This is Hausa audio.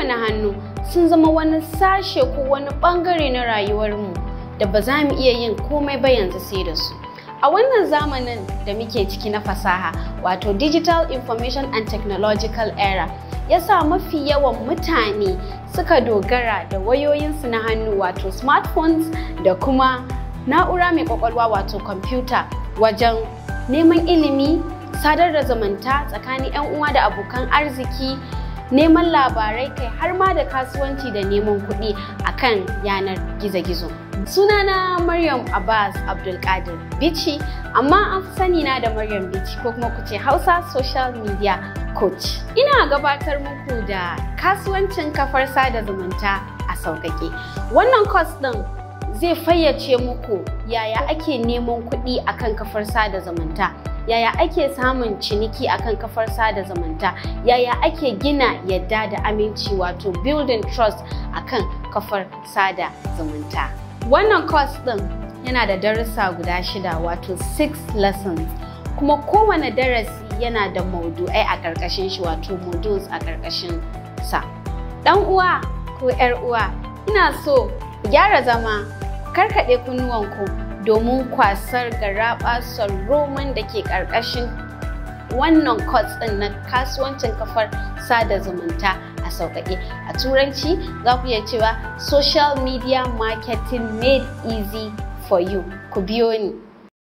Wayoyinmu na hannu sun zama wani sashe ko wani bangare na rayuwarmu da ba za mu iya yin komai ba yanzu sai da su. A wannan zamanin da muke ciki na fasaha, wato digital information and technological era, ya sa mafi yawan mutane suka dogara da wayoyinsu na hannu, wato smartphones, da kuma na'ura mai kwakwalwa, wato kwamfuta, wajen neman ilimi, sadar da zumunta tsakanin 'yan uwa da abokan arziki, neman labarai, kai har ma da kasuwanci da neman kuɗi akan yanar gizo-gizo. Sunana Maryam Abbas Abdulkadir Bichi, amma an fi sani na da Maryam Bichi, ko kuma ku ce Hausa Social Media Coach. Ina gabatar muku da kasuwancin kafar sada zumunta a sauƙaƙe. Wannan course ɗin zai fayyace muku yaya ake neman kuɗi akan kafar sada zumunta, yaya ake samun ciniki akan kafar sada zumunta, yaya ake gina yadda da aminci, wato building trust, akan kafar sada zumunta. Wannan course ɗin yana da darussa guda shida, wato six lessons, kuma kowane darasi yana da maudu'ai a ƙarƙashin shi, wato modules a ƙarƙashin sa. Ɗan uwa ko 'yar uwa, ina so ku gyara zama, ku karkaɗe kunnuwanku domin kwasar garaɓasar roman da ke ƙarƙashin wannan course ɗin na kasuwancin kafar sada zumunta a sauƙaƙe. A Turanci za ku iya cewa social media marketing made easy for you. Ku biyo ni.